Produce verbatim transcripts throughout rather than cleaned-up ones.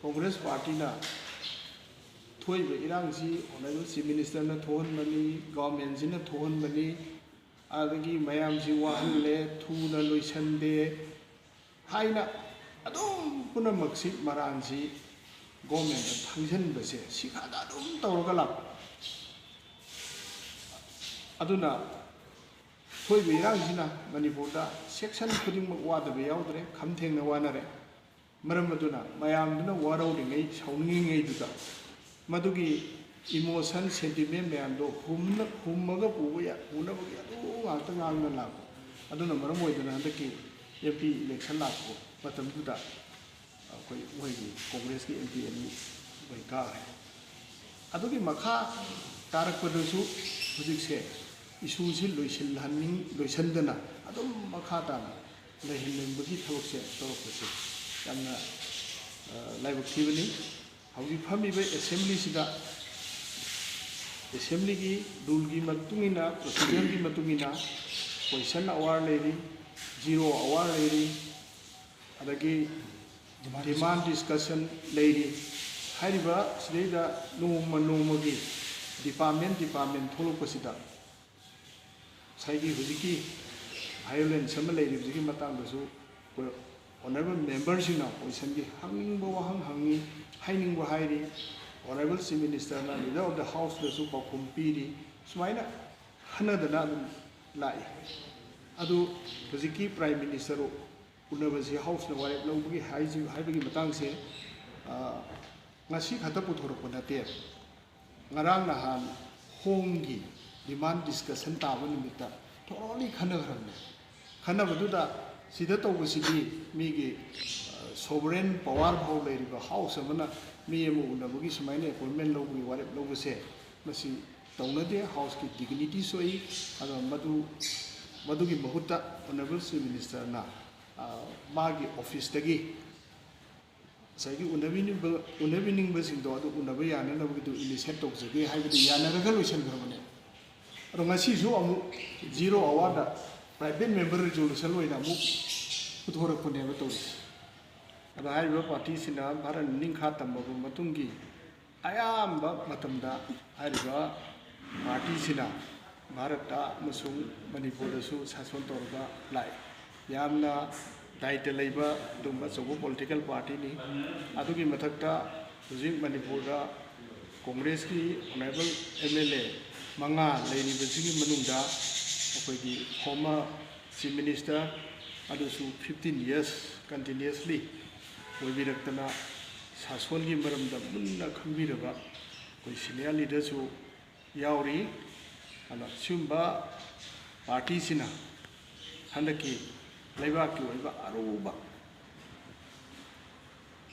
ꯀꯣꯡꯒ꯭ꯔꯦꯁ ꯄꯥꯔꯇꯤꯅ ꯊꯣꯛꯏꯕ ꯏꯔꯥꯡꯁꯤ honourable chief ꯃꯤꯅꯤꯁꯇꯔꯅ ꯊꯣꯛꯍꯟꯕꯅꯤ, ꯒꯚꯔꯟꯃꯦꯟꯁꯤꯅ ꯊꯣꯛꯍꯟꯕꯅꯤ, ꯑꯗꯒꯤ ꯃꯌꯥꯝꯁꯤ ꯋꯥꯍꯜꯂꯦ, ꯊꯨꯅ ꯂꯣꯏꯁꯟꯗꯦ ꯍꯥꯏꯅ ꯑꯗꯨꯝ ꯄꯨꯝꯅꯃꯛꯁꯤ ꯃꯔꯥꯟꯁꯤ ꯒꯣꯔꯃꯦꯟꯗ ꯊꯪꯖꯟꯕꯁꯦ ꯁꯤ ꯈꯛꯇ ꯑꯗꯨꯝ ꯇꯧꯔꯒ ꯂꯥꯛꯄ꯫ ꯑꯗꯨꯅ ꯊꯣꯛꯏꯕ ꯏꯔꯥꯡꯁꯤꯅ ꯃꯅꯤꯄꯨꯔꯗ ꯁꯦꯛꯁꯟ ꯈꯨꯗꯤꯡꯃꯛ ꯋꯥꯗꯕ ꯌꯥꯎꯗ꯭ꯔꯦ, ꯈꯝ ꯊꯦꯡꯅ ꯋꯥꯅꯔꯦ꯫ ꯃꯔꯝ ꯑꯗꯨꯅ ꯃꯌꯥꯝꯗꯨꯅ ꯋꯥꯔꯧꯔꯤꯉꯩ, ꯁꯥꯎꯅꯤꯡꯉꯤꯉꯩꯗꯨꯗ ꯃꯗꯨꯒꯤ ꯏꯃꯣꯁꯟ, ꯁꯦꯟꯇꯤꯃꯦꯟ ꯃꯌꯥꯝꯗꯣ ꯍꯨꯝꯅ-, ꯍꯨꯝꯃꯒ ꯄꯨꯕ ꯌꯥ-, ꯄꯨꯅꯕꯒꯤ ꯑꯗꯨ ꯉꯥꯛꯇ ꯉꯥꯡꯅ ꯂꯥꯛꯄ꯫ ꯑꯗꯨꯅ ꯃꯔꯝ ꯑꯣꯏꯗꯅ ꯍꯟꯗꯛꯀꯤ ꯑꯦꯝ ꯄꯤ ꯏꯂꯦꯛꯁꯟ ꯂꯥꯛꯄ ꯃꯇꯝꯗꯨꯗ ꯑꯩꯈꯣꯏ ꯃꯣꯏꯒꯤ ꯀꯣꯡꯒ꯭ꯔꯦꯁꯀꯤ ꯑꯦꯝ ꯄꯤ ꯑꯅꯤ ꯃꯣꯏ ꯀꯥꯈ꯭ꯔꯦ꯫ ꯑꯗꯨꯒꯤ ꯃꯈꯥ ꯇꯥꯔꯛꯄꯗꯁꯨ ꯍꯧꯖꯤꯛꯁꯦ ꯏꯁꯨꯁꯤ ꯂꯣꯏꯁꯤꯜꯍꯟꯅꯤꯡ-, ꯂꯣꯏꯁꯤꯟꯗꯅ ꯑꯗꯨꯝ ꯃꯈꯥ ꯇꯥꯅ ꯂꯩꯍꯟꯅꯤꯡꯕꯒꯤ ꯊꯕꯛꯁꯦ ꯇꯧꯔꯛꯄꯁꯦ ꯌꯥꯝꯅ, ꯑ, ꯂꯥꯏꯕꯛ ꯊꯤꯕꯅꯤ꯫ ꯍꯧꯖꯤꯛ ꯐꯝꯃꯤꯕ ꯑꯦꯁꯦꯝꯕ꯭ꯂꯤꯁꯤꯗ ꯑꯦꯁꯦꯝꯕ꯭ꯂꯤꯒꯤ ꯔꯨꯜꯒꯤ ꯃꯇꯨꯡ ꯏꯟꯅ, ꯄ꯭ꯔꯣꯁꯤꯖꯔꯒꯤ ꯃꯇꯨꯡ ꯏꯟꯅ ꯀꯣꯏꯁꯟ ꯑꯋꯥꯔ ꯂꯩꯔꯤ, ꯖꯤꯔꯣ ꯑꯋꯥꯔ ꯂꯩꯔꯤ, ꯑꯗꯒꯤ ꯗꯤꯃꯥꯟ ꯗꯤꯁꯀꯁꯟ ꯂꯩꯔꯤ꯫ ꯍꯥꯏꯔꯤꯕ ꯁꯤꯗꯩꯗ ꯅꯣꯡꯃ ꯅꯣꯡꯃꯒꯤ ꯗꯤꯄꯥꯔꯠꯃꯦꯟ ꯗꯤꯄꯥꯔꯠꯃꯦꯟ ꯊꯣꯛꯂꯛꯄꯁꯤꯗ ꯉꯁꯥꯏꯒꯤ ꯍꯧꯖꯤꯛꯀꯤ ꯚꯥꯏꯑꯣꯂꯦꯟꯁ ꯑꯃ ꯂꯩꯔꯤꯕꯁꯤꯒꯤ ꯃꯇꯥꯡꯗꯁꯨ ꯑꯩꯈꯣꯏ ꯑꯣꯅꯔꯦꯕꯜ ꯃꯦꯝꯕꯔꯁꯤꯡꯅ ꯀꯣꯏꯁꯟꯒꯤ ꯍꯪꯅꯤꯡꯕ ꯋꯥꯍꯪ ꯍꯪꯉꯤ, ꯍꯥꯏꯅꯤꯡꯕ ꯍꯥꯏꯔꯤ꯫ ꯑꯣꯅꯔꯦꯕꯜ ꯆꯤꯐ ꯃꯤꯅꯤꯁꯇꯔꯅ ꯂꯤꯗꯔ ꯑꯣꯐ ꯗ ꯍꯥꯎꯁꯇꯁꯨ ꯄꯥꯎꯈꯨꯝ ꯄꯤꯔꯤ꯫ ꯁꯨꯃꯥꯏꯅ ꯈꯟꯅꯗꯅ ꯑꯗꯨꯝ ꯂꯥꯛꯏ꯫ ꯑꯗꯨ ꯍꯧꯖꯤꯛꯀꯤ ꯄ꯭ꯔꯥꯏꯝ ꯃꯤꯅꯤꯁꯇꯔ ꯎꯅꯕꯁꯤ ꯍꯥꯎꯁꯅ ꯋꯥꯔꯦꯞ ꯂꯧꯕꯒꯤ ꯍꯥꯏꯖꯤ-, ꯍꯥꯏꯕꯒꯤ ꯃꯇꯥꯡꯁꯦ, ꯑ, ꯉꯁꯤ ꯈꯛꯇ ꯄꯨꯊꯣꯔꯛꯄ ꯅꯠꯇꯦ꯫ ꯉꯔꯥꯡ ꯅꯍꯥꯟ ꯍꯣꯝꯒꯤ ꯗꯤꯃꯥꯟ ꯗꯤꯁꯀꯁꯟ ꯇꯥꯕ ꯅꯨꯃꯤꯠꯇ ꯊꯣꯔꯣꯂꯤ ꯈꯟꯅꯈ꯭ꯔꯕꯅꯦ꯫ ꯈꯟꯅꯕꯗꯨꯗ ꯁꯤꯗ ꯇꯧꯕꯁꯤꯗꯤ ꯃꯤꯒꯤ, ꯑ, ꯁꯣꯚꯔꯦꯟ ꯄꯋꯥꯔ ꯐꯥꯎ ꯂꯩꯔꯤꯕ ꯍꯥꯎꯁ ꯑꯃꯅ ꯃꯤ ꯑꯃ ꯎꯅꯕꯒꯤ ꯁꯨꯃꯥꯏꯅ ꯑꯦꯄꯣꯏꯟꯃꯦꯟ ꯂꯧꯕꯒꯤ ꯋꯥꯔꯦꯞ ꯂꯧꯕꯁꯦ ꯃꯁꯤ ꯇꯧꯅꯗꯦ꯫ ꯍꯥꯎꯁꯀꯤ ꯗꯤꯒꯅꯤꯇꯤ ꯁꯣꯛꯏ꯫ ꯑꯗꯣ ꯃꯗꯨ, ꯃꯗꯨꯒꯤ ꯃꯍꯨꯠꯇ ꯑꯣꯅꯔꯦꯕꯜ ꯆꯤꯐ ꯃꯤꯅꯤꯁꯇꯔꯅ, ꯑ, ꯃꯥꯒꯤ ꯑꯣꯐꯤꯁꯇꯒꯤ ꯉꯁꯥꯏꯒꯤ ꯎꯅꯕꯤꯅꯤꯡꯕ, ꯎꯅꯕꯤꯅꯤꯡꯕꯁꯤꯡꯗꯣ ꯑꯗꯨ ꯎꯅꯕ ꯌꯥꯅꯅꯕꯒꯤꯗꯨ ꯏꯅꯤꯁꯤꯌꯦꯠ ꯇꯧꯖꯒꯦ ꯍꯥꯏꯕꯗꯤ ꯌꯥꯅꯔꯒ ꯂꯣꯏꯁꯤꯟꯈ꯭ꯔꯕꯅꯦ꯫ ꯑꯗꯣ ꯉꯁꯤꯁꯨ ꯑꯃꯨꯛ zero award private member resolution ꯑꯣꯏꯅ ꯑꯃꯨꯛ ꯄꯨꯊꯣꯔꯛꯄꯅꯦꯕ ꯇꯧꯔꯤꯁꯦ꯫ ꯑꯗꯣ ꯍꯥꯏꯔꯤꯕ ꯄꯥꯔꯇꯤꯁꯤꯅ ꯚꯥꯔꯠ ꯅꯤꯡꯈꯥ ꯇꯝꯂꯕ ꯃꯇꯨꯡꯒꯤ ꯑꯌꯥꯝꯕ ꯃꯇꯝꯗ ꯍꯥꯏꯔꯤꯕ ꯄꯥꯔꯇꯤꯁꯤꯅ ꯚꯥꯔꯠꯇ ꯑꯃꯁꯨꯡ ꯃꯅꯤꯄꯨꯔꯗꯁꯨ ꯁꯥꯁꯣꯟ ꯇꯧꯔꯒ ꯂꯥꯛꯏ꯫ ꯌꯥꯝꯅ ꯗꯥꯏꯇ ꯂꯩꯕ ꯑꯗꯨꯒꯨꯝꯕ ꯑꯆꯧꯕ ꯄꯣꯂꯤꯇꯤꯀꯦꯜ ꯄꯥꯔꯇꯤꯅꯤ꯫ ꯑꯗꯨꯒꯤ ꯃꯊꯛꯇ ꯍꯧꯖꯤꯛ ꯃꯅꯤꯄꯨꯔꯗ ꯀꯣꯡꯒ꯭ꯔꯦꯁꯀꯤ ꯑꯣꯅꯔꯦꯕꯜ ꯑꯦꯝ ꯑꯦꯜ ꯑꯦ ꯃꯉꯥ ꯂꯩꯔꯤꯕꯁꯤꯒꯤ ꯃꯅꯨꯡꯗ ꯑꯩꯈꯣꯏꯒꯤ ꯐꯣꯔꯃꯔ ꯆꯤꯐ ꯃꯤꯅꯤꯁꯇꯔ ꯑꯗꯨꯁꯨ ꯐꯤꯐꯇꯤꯟ ꯌꯔꯁ ꯀꯟꯇꯤꯅ꯭ꯌꯨꯁꯂꯤ ꯑꯣꯏꯕꯤꯔꯛꯇꯅ ꯁꯥꯁꯣꯟꯒꯤ ꯃꯔꯝꯗ ꯃꯨꯟꯅ ꯈꯪꯕꯤꯔꯕ ꯑꯩꯈꯣꯏ ꯁꯤꯅꯤꯌꯔ ꯂꯤꯗꯔꯁꯨ ꯌꯥꯎꯔꯤ꯫ ꯑꯗꯣ ꯁꯤꯒꯨꯝꯕ ꯄꯥꯔꯇꯤꯁꯤꯅ ꯍꯟꯗꯛꯀꯤ ꯂꯩꯕꯥꯛꯀꯤ ꯑꯣꯏꯕ ꯑꯔꯨꯕ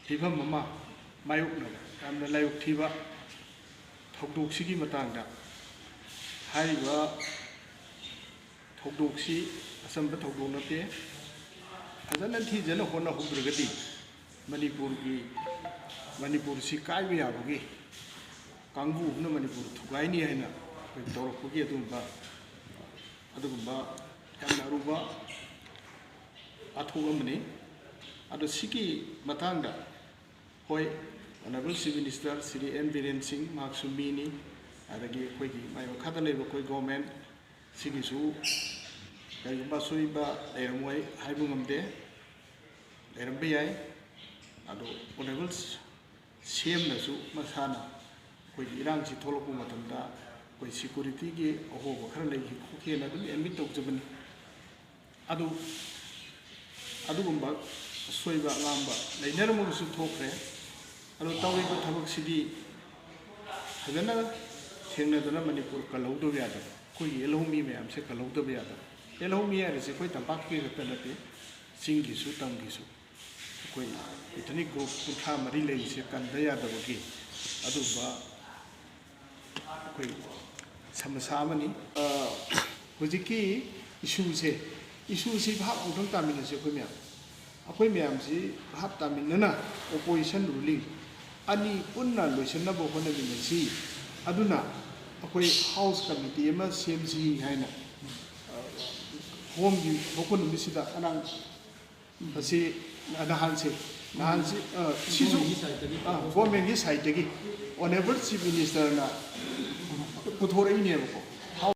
ꯐꯤꯕꯝ ꯑꯃ ꯃꯥꯌꯣꯛꯅꯕ ꯌꯥꯝꯅ ꯂꯥꯏꯕꯛ ꯊꯤꯕ ꯊꯧꯗꯣꯛꯁꯤꯒꯤ ꯃꯇꯥꯡꯗ ꯍꯥꯏꯔꯤꯕ ꯊꯧꯗꯣꯛꯁꯤ ꯑꯆꯝꯕ ꯊꯧꯗꯣꯛ ꯅꯠꯇꯦ꯫ ꯐꯖꯅ ꯊꯤꯖꯅ ꯍꯣꯠꯅꯍꯧꯗ꯭ꯔꯒꯗꯤ ꯃꯅꯤꯄꯨꯔꯒꯤ, ꯃꯅꯤꯄꯨꯔꯁꯤ ꯀꯥꯏꯕ ꯌꯥꯕꯒꯤ ꯀꯥꯡꯕꯨ ꯑꯃꯅ ꯃꯅꯤꯄꯨꯔ ꯊꯨꯒꯥꯏꯅꯤ ꯍꯥꯏꯅ ꯑꯩꯈꯣꯏ ꯇꯧꯔꯛꯄꯒꯤ ꯑꯗꯨꯒꯨꯝꯕ, ꯑꯗꯨꯒꯨꯝꯕ ꯌꯥꯝꯅ ꯑꯔꯨꯕ ꯋꯥꯊꯣꯛ ꯑꯃꯅꯤ꯫ ꯑꯗꯣ ꯁꯤꯒꯤ ꯃꯇꯥꯡꯗ, ꯍꯣꯏ, honourable chief minister Shri N Biren Singh, ꯃꯍꯥꯛꯁꯨ ꯃꯤꯅꯤ, ꯑꯗꯒꯤ ꯑꯩꯈꯣꯏꯒꯤ ꯃꯥꯏ ꯃꯈꯥꯗ ꯂꯩꯕ ꯑꯩꯈꯣꯏ ꯒꯣꯔꯃꯦꯟ ꯁꯤꯒꯤꯁꯨ ꯀꯔꯤꯒꯨꯝꯕ ꯑꯁꯣꯏꯕ ꯂꯩꯔꯝꯃꯣꯏ ꯍꯥꯏꯕ ꯉꯝꯗꯦ, ꯂꯩꯔꯝꯕ ꯌꯥꯏ꯫ ꯑꯗꯣ ꯑꯣꯅꯔꯦꯕꯜ ꯁꯤ ꯑꯦꯝꯅꯁꯨ ꯃꯁꯥꯅ ꯑꯩꯈꯣꯏꯒꯤ ꯏꯔꯥꯡꯁꯤ ꯊꯣꯛꯂꯛꯄ ꯃꯇꯝꯗ ꯑꯩꯈꯣꯏ ꯁꯦꯀꯨꯔꯤꯇꯤꯒꯤ ꯑꯍꯣꯕ ꯈꯔ ꯂꯩꯈꯤ ꯈꯣꯠꯈꯤꯅ ꯑꯗꯨꯝ ꯑꯦꯗꯃꯤꯠ ꯇꯧꯖꯕꯅꯤ꯫ ꯑꯗꯨ, ꯑꯗꯨꯒꯨꯝꯕ ꯑꯁꯣꯏꯕ ꯑꯉꯥꯝꯕ ꯂꯩꯅꯔꯝꯃꯒꯁꯨ ꯊꯣꯛꯈ꯭ꯔꯦ꯫ ꯑꯗꯣ ꯇꯧꯔꯤꯕ ꯊꯕꯛꯁꯤꯗꯤ ꯐꯖꯅ ꯊꯦꯡꯅꯗꯅ ꯃꯅꯤꯄꯨꯔ ꯀꯜꯍꯧꯗꯕ ꯌꯥꯗꯕ, ꯑꯩꯈꯣꯏꯒꯤ ꯌꯦꯜꯍꯧꯃꯤ ꯃꯌꯥꯝꯁꯦ ꯀꯜꯍꯧꯗꯕ ꯌꯥꯗꯕ꯫ ꯌꯦꯜꯍꯧꯃꯤ ꯍꯥꯏꯔꯤꯁꯦ ꯑꯩꯈꯣꯏ ꯇꯝꯄꯥꯛꯀꯤ ꯈꯛꯇ ꯅꯠꯇꯦ, ꯆꯤꯡꯒꯤꯁꯨ ꯇꯝꯒꯤꯁꯨ꯫ ꯑꯩꯈꯣꯏ ꯏꯊꯅꯤꯛ ꯒ꯭ꯔꯨꯞ ꯀꯨꯟꯊ꯭ꯔꯥ ꯃꯔꯤ ꯂꯩꯔꯤꯁꯦ ꯀꯟꯗ ꯌꯥꯗꯕꯒꯤ ꯑꯗꯨꯒꯨꯝꯕ ꯑꯩꯈꯣꯏ ꯁꯃꯁ꯭ꯌꯥ ꯑꯃꯅꯤ꯫ ꯑ, ꯍꯧꯖꯤꯛꯀꯤ ꯏꯁꯨꯁꯦ, ꯏꯁꯨꯁꯤ ꯚꯥꯞ ꯑꯃꯨꯛꯇꯪ ꯇꯥꯃꯤꯟꯅꯁꯤ ꯑꯩꯈꯣꯏ ꯃꯌꯥꯝ꯫ ꯑꯩꯈꯣꯏ ꯃꯌꯥꯝꯁꯤ ꯚꯥꯞ ꯇꯥꯃꯤꯟꯅꯅ ꯑꯣꯄꯣꯖꯤꯁꯟ ꯔꯨꯂꯤꯡ ꯑꯅꯤ ꯄꯨꯟꯅ ꯂꯣꯏꯁꯤꯟꯅꯕ ꯍꯣꯠꯅꯃꯤꯟꯅꯁꯤ꯫ ꯑꯗꯨꯅ ꯑꯩꯈꯣꯏ ꯍꯥꯎꯁ ꯀꯃꯤꯇꯤ ꯑꯃ ꯁꯦꯝꯁꯤ ꯍꯥꯏꯅ, ꯑ, ꯍꯣꯝꯒꯤ ꯊꯣꯛꯄ ꯅꯨꯃꯤꯠꯁꯤꯗ ꯑꯉꯥꯡ ꯃꯁꯤ ꯅꯍꯥꯟꯁꯦ ꯅꯍꯥꯟꯁꯤ ꯑ, ꯁꯤꯁꯨ ꯒꯣꯔꯃꯦꯟꯒꯤ ꯁꯥꯏꯠꯇꯒꯤ ꯑ, ꯒꯣꯔꯃꯦꯟꯒꯤ ꯁꯥꯏꯠꯇꯒꯤ ꯑꯣꯅꯦꯕꯜ ꯆꯤꯐ ꯃꯤꯅꯤꯁꯇꯔꯅ ꯄꯨꯊꯣꯔꯛꯏꯅꯦꯕꯀꯣ꯫